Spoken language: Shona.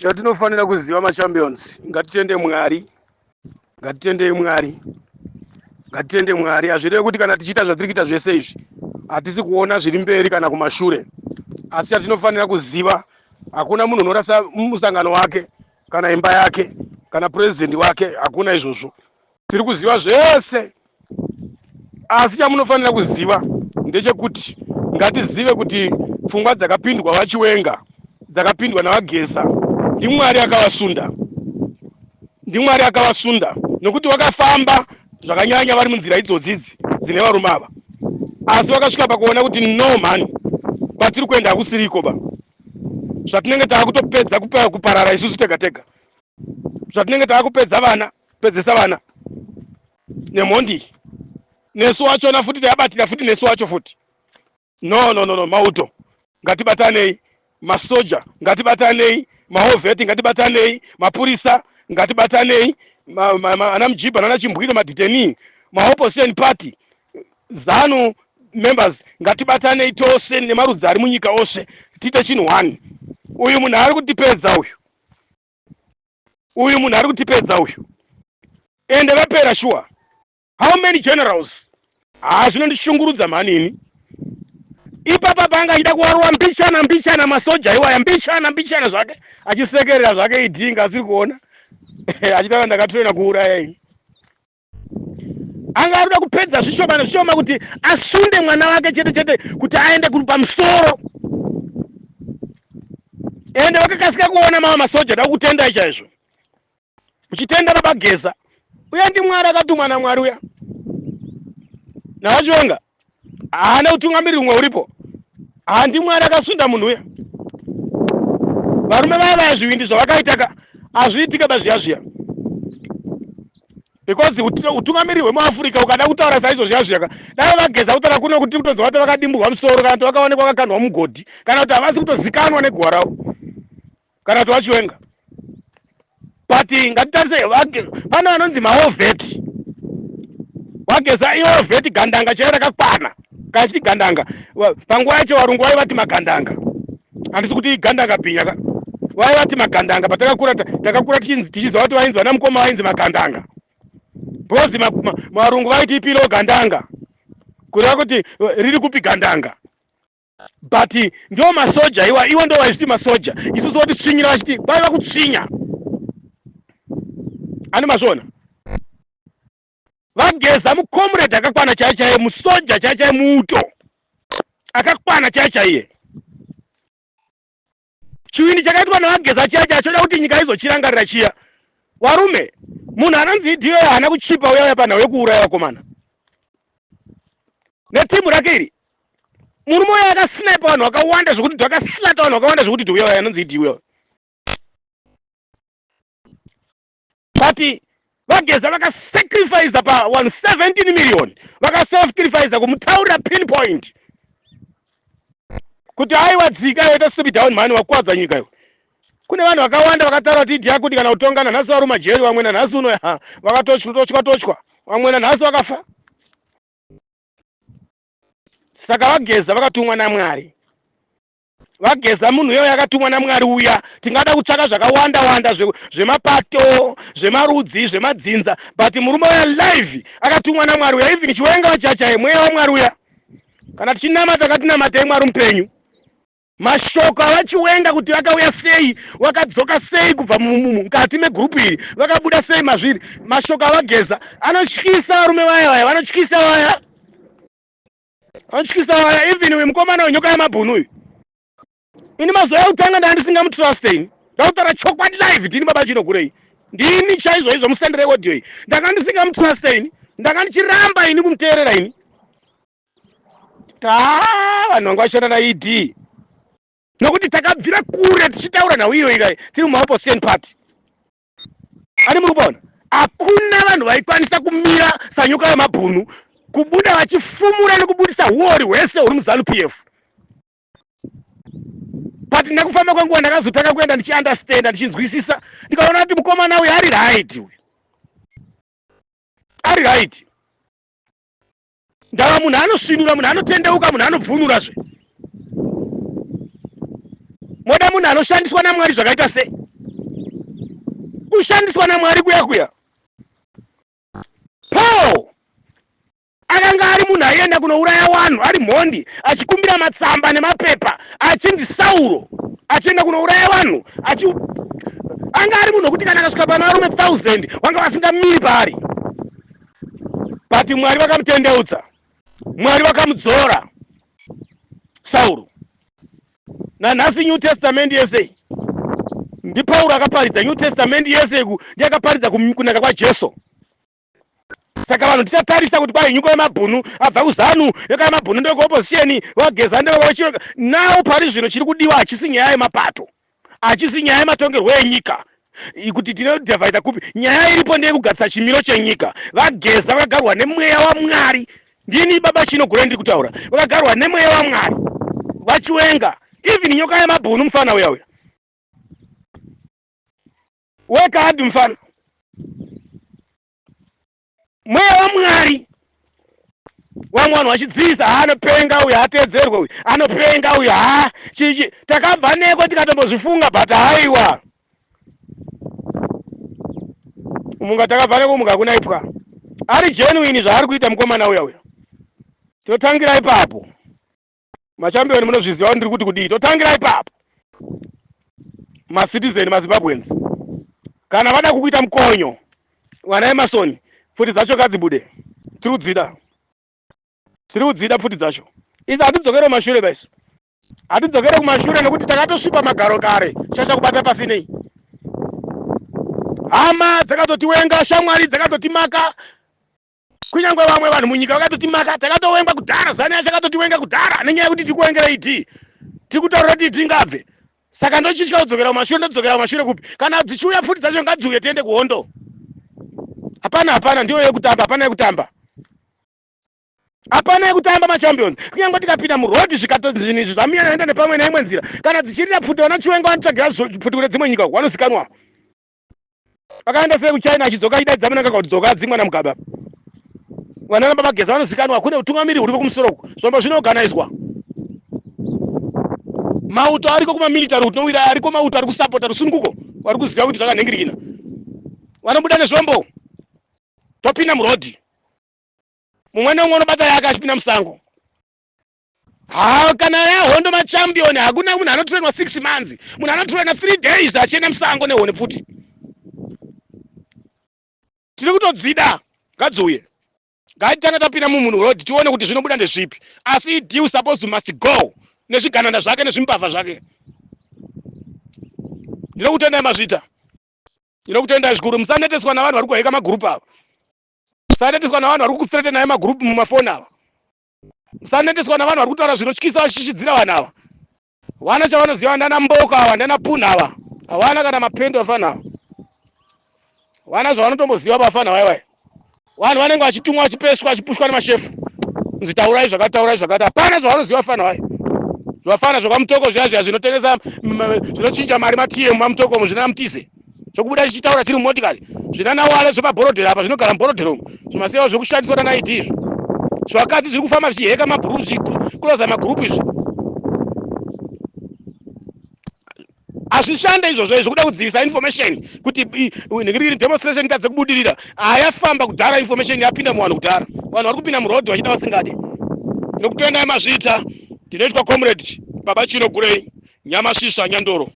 Chatinofanira kuziva machampions, ngatitende Mwari, ngatitendei Mwari, ngatitende Mwari. Hazvirevi kuti kana tichiita zvatiri kuita zvese izvi hatisi kuona zviri mberi kana kumashure, asi chatinofanira kuziva, hakuna munhu unorasa musangano wake kana imba yake kana purezidendi wake, hakuna izvozvo. Tiri kuziva zvese, asi chamunofanira kuziva ndechekuti ngatizive kuti pfungwa dzakapindwa vaChiwenga, dzakapindwa navaGeza, ndiMwari akavasunda, ndiMwari akavasunda, nokuti vakafamba zvakanyanya vari munzira idzodzi idzi dzine varume ava, asi vakasvika pakuona kuti no mhani, kwatiri kuenda hakusiriko ba, zvatinenge taakutopedza kuparara isusu tega tega, zvatinenge taakupedza vana, pedzesa vana nemhondi, nesu wachona futi tayabatira futi nesu wacho futi. No, no, no, no. Mauto ngatibatanei, masoja ngatibatanei, mahovheti ngatibatanei, mapurisa ngatibatanei, ana mujibha nana chimbwiro, madeteni, maopposition party, ZANU members ngatibatanei tose nemarudzi ari munyika ose, tiite chinhu one. Uyu munhu ari kutipedza uyu, uyu munhu ari kutipedza uyu, ende vapera shuwa. How many generals? Haa, zvinondishungurudza mhani ini. Ipapa panga achida kuwarova mbichana mbichana masoja iwaya, mbichana mbichana zvake, achisekerera zvake idhinga asiri kuona, achitaura ndakatraina kuuraya ini. Anga arikuda kupedza zvishoma nezvishoma kuti asunde mwana wake chete chete kuti aende pamusoro. Ende vakakasika kuona mava masoja. Da kutendai chaizvo, uchitenda baba Geza uya, ndiMwari akatumwa naMwari uya navaChiwenga, haana utungamiriri umwe uripo, handi Mwari akasunda munhu uya. Varume vaya vaya, zvivindi zvavakaita ka hazviitike bazviya zviya, because utungamiriri hwemuAfrica ukada kutaura saizvo zviya zviya ka, dai vaGeza kutaura kuno kuti kutonzwa kuti vakadimburwa musoro, kana kuti vakaonekwa vakakandwa mugodhi, kana kuti havasi kutozikanwa neguva ravo, kana kuti vaChiwenga. But ngatitarise, pane vanonzi maovheti waGeza, iovheti gandanga chaiyo rakakwana. Kana chiti gandanga, panguva yacho varungu vaivati magandanga, handisi kuti igandanga bhinya ka, vaivati magandanga. Patakakura, takakura tichiziva kuti vainzi vana mukoma vainzi magandanga, because varungu vaiti ipiro gandanga, kureva kuti riri kupi gandanga. But ndo masoja iwa, iwo ndo vaizviti masoja, isusu votitsvinyira vachiti vaiva kutsvinya. Ani mazviona, vaGeza mucomrade akakwana chaiye chaiye, musoja chaiye chaiye, muuto akakwana chaiye chaiye. Chivindi chakaitwa navaGeza chiya chachoda kuti nyika izochirangarira chiya. Warume, munhu anonzi idiyo haana kuchipa uya uya panhau yekuuraya vakomana netimu rake iri. Murume uyo akasnipa vanhu vakawanda zvekuti akaslata vanhu vakawanda zvekuti uya uya anonzi idi uya. But vaGeza vakasacrifice pa 117 million, vakasacrifice kumutaurira pinpoint kuti aiwa, dzika yoita step down mhani, wakwadza nyika iwe. Kune vanhu vakawanda vakataura kuti idhiya kuti kana kutonga, nanhasi vari mumajeri, vamwe nanhasi uno vakatochwa tochwa, vamwe nanhasi vakafa. Saka vaGeza vakatumwa naMwari. VaGeza munhu iyoyo akatumwa naMwari uya. Tingada kutsvaka zvakawanda wanda zvemapato, zvemarudzi, zvemadzinza, but murume uya live akatumwa naMwari uya. Even Chiwenga wachachaye mweya waMwari uya. Kana tichinamata, ngatinamatei Mwari mupenyu. Mashoko avaChiwenga kuti vakauya sei, vakadzoka sei kubva mukati megurupu iri, vakabuda sei mazviri, mashoko avaGeza anotyisa. Varume vaya vaya vanotyisa, vaya anotyisa vaya. Even uyu mukomana wenyoka yamabhunu uyu, ini mazuva ekutanga ndaa ndisingamutruste ini. Ndakutaura chokwadi live, ndini baba Chinokurei, ndini chaizvo izvo. Musendere audio iyi. Ndanga ndisingamutruste ini, ndanga ndichiramba ini kumuteerera ini. Ta vanhu vanga vashanda naED, nokuti takabvira kure tichitaura nhau iyo ikai tiri mumaopposition party. Ani muri kuona, hakuna vanhu vaikwanisa kumira sanyoka yemabhunu, kubuda vachifumura nekubudisa huori hwese huri muZANU PF. But nekufamba kwenguva ndakazotanga kuenda ndichiunderstanda, ndichinzwisisa, ndikaona kuti mukomana uyu ari right, uyu ari right. Ndava munhu anosvinura, munhu anotendeuka, munhu anobvunurazve. Moda munhu anoshandiswa naMwari zvakaita sei? Kushandiswa naMwari kuya kuya. Paul akanga ari munhu aienda kunouraya vanhu, ari mhondi, achikumbira matsamba nemapepa, achinzi Sauro, achienda kunouraya vanhu. Achi anga ari munhu wekuti kana akasvika pana varume 1000 vanga vasingamiri paari, but Mwari vakamutendeutsa, Mwari vakamudzora Sauro. Nanhasi New Testament yese ndiPauro akaparidza. New Testament yese ndiye akaparidza kunaka kwaJesu. Saka vanhu tichatarisa kuti kwai Nyoka yemabhunu abva kuZANU, Nyoka yemabhunu ndekuopposition, vaGeza ndevachiro. Now pari zvino chiri kudiwa hachisi nyaya yemapato, hachisi nyaya yematongerwo enyika kuti tinodhivhaita kupi. Nyaya iripo ndeyekugadzisa chimiro chenyika. VaGeza vakagarwa nemweya waMwari. Ndini Baba Chino Gore ndiri kutaura. Vakagarwa nemweya waMwari, vaChiwenga, even Nyoka yemabhunu, mufana uya uya wekadhi, mufana mweya waMwari. Vamwe vanhu vachidzivisa, ha, anopenga uyu, haatedzerwe uyu, anopenga uyu, ha, chichi. Takabva neko tikatombozvifunga, but haiwa, munga takabva neko, munga hakuna ipwa. Ari genuine zvaari kuita mukomana uya uya. Totangira ipapo, machampion, munozviziva kuti ndiri kuti kudii. Totangira ipapo, macitizen, maZimbabweans. Kana vada kukuita mukonyo, vana emasoni, pfuti dzacho ngadzibude. Tiri kudzida, tiri kudzida pfuti dzacho. Isi hatidzokere kumashure baisu, hatidzokere kumashure, nekuti takatosvipa magaro kare. Chacha kubata pasinei. Hama dzakatotiwenga, shamwari dzakatotimaka, kunyange vamwe vanhu munyika vakatotimaka. Takatowengwa kudhara. ZANU yacho akatotiwenga kudhara nenyaya yekuti tiri kuwengera ED, tiri kutaura kuti tingabve. Saka ndochitya kudzokera kumashure. Ndodzokera kumashure kupi? Kana dzichiuya pfuti dzacho, ngadziuye, tiende kuhondo. Hapana, hapana, ndiyo yekutamba. Hapana yekutamba, hapana yekutamba, machampions. Kunyange tikapinda murodhi, zvikato zvinhu izvi zvamiyaenda nepamwe neimwe nzira, kana dzichirira pfuti, vana Chiwenga vanotsvagira pfuti kune dzimwe nyika, vanozikanwa. Vakaenda sei kuChina, achidzoka achidaidza Mnangagwa kuti dzoka, adzingwa naMugabe. Vana Baba Geza vanozikanwa. Kune utungamiri huripo kumusoro uku, zvombo zvinoorganiswa, mauto ariko kumamilitary kutinowira, ariko mauto ari kusapota rusununguko, vari kuziva kuti zvakanhingirikina, vanobuda nezvombo. Topinda murodhi, mumwe neumwe unobata yake achipinda musango. Ha, kana yahondo, machampion, hakuna munhu anotrainwa 6 months. Munhu anotraina 3 days achienda musango nehone pfuti. Tiri kutodzida, ngadziuye. Ngaitanga tapinda mumunhu road, tione kuti zvinobuda ndezvipi. Asi ED supposed to must go nezvigananda zvake nezvimbavha zvake. Ndinokutendai, mazvita. Ndinokutendai zvikuru. Musaneteswa navanhu vari kuheka magurupu ava. Musaneteswa navanhu vari kukuthreatenai magurupu mumafoni ava. Musaneteswa navanhu vari kutaura zvinotyisa vachichichidzira vanhu ava. Vana chavanoziva ndana mboko ava, ndana punhu ava. Havana kana mapendo vafana ava, vana zvavanotomboziva vafana vaivai. Vanhu vanenge vachitumwa, vachipeswa, vachipushwa nemashefu, nzi taurai zvakati, taurai zvakati. Hapana zvavanoziva vafana vai. Zvafana zvakwaMutoko zviya zviya zvinotengesa, zvinochinja mari matm maMutoko, zvina mutize zvokubuda chichitaura chiri mumotikari, zvinana wale zvepabhorodhero apa, zvinogara mubhorodhero umu, zvimasewa zvokushandiswa nana ID izvo, zvakadzi zviri kufamba zvichiheka mabhuru, zvichikuroza magurupu izvi, hazvishande izvozvo. Izvo kuda kudzivisa information kuti nhingirikiri demonstration itadze kubudirira. Hayafamba kudhara, information yapinda muvanhu kudhara. Vanhu vari kupinda murodhi vachida vasingadi. Nokutendai, mazviita. Ndinoitwa Comrade Baba Chino Gurei Nyamasvisva Nyandoro.